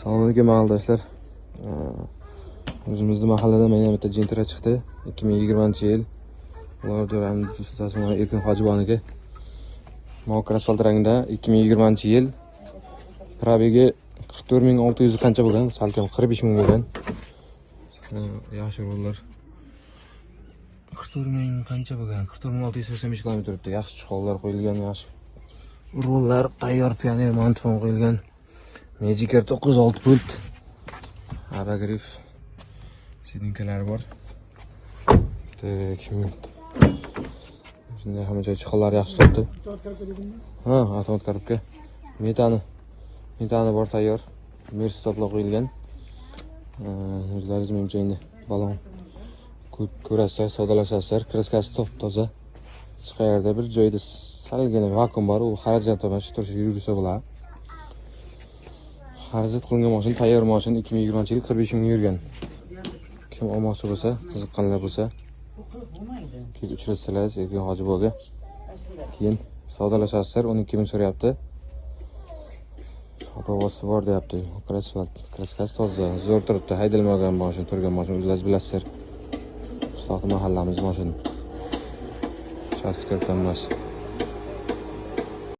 Assalomu alaykum mahalladoshlar. O'zimizni mahalladan mana bitta Gentra chiqdi. 2020-yil. Ular jo'ramni Erkin Hojiboniki. Mokra asfalt rangda 2020-yil. Пробег i 44 600 qancha bo'lgan? Salkam 45 ming bo'lgan. Yaxshi rollar. 44 ming qancha bo'lgan? 44 685 km turibdi. Yaxshi чехол lar qo'yilgan, yaxshi rollar tayyor, Pioneer magnitofon qo'yilgan. Magicar 906 pult. Обогрев сиденья lari bor. Так, shunday hamma joy чехол lari yaxshi turibdi. Ha, avtomat коробка. Metani bor tayyor. Mercedes stoplar qo'yilgan. O'zlaringiz menimcha endi balon ko'rasizlar, savdolashasizlar. Краска si top toza. Hech qayerda bir joyda salgina vakuum bor, u xarajat emas, shu turishga yursa bo'ladi. Xarajat qilingan mashina, tayyor mashina, 2020-yil, 45 ming yurgan. Kim olmoqchi bo'lsa, qiziqqanlar bo'lsa, kelib uchratsalar Erkin Hojiboga. Keyin savdolashasizlar, 12 ming so'rayapti. Savdosi bor deyapti. Asfalt, краска si toza, zo'r turibdi. Haydalmagan mashina, turgan mashina, o'zlaringiz bilasizlar. Qishloqni mahallamiz mashina. Chotki turibdi hammasi.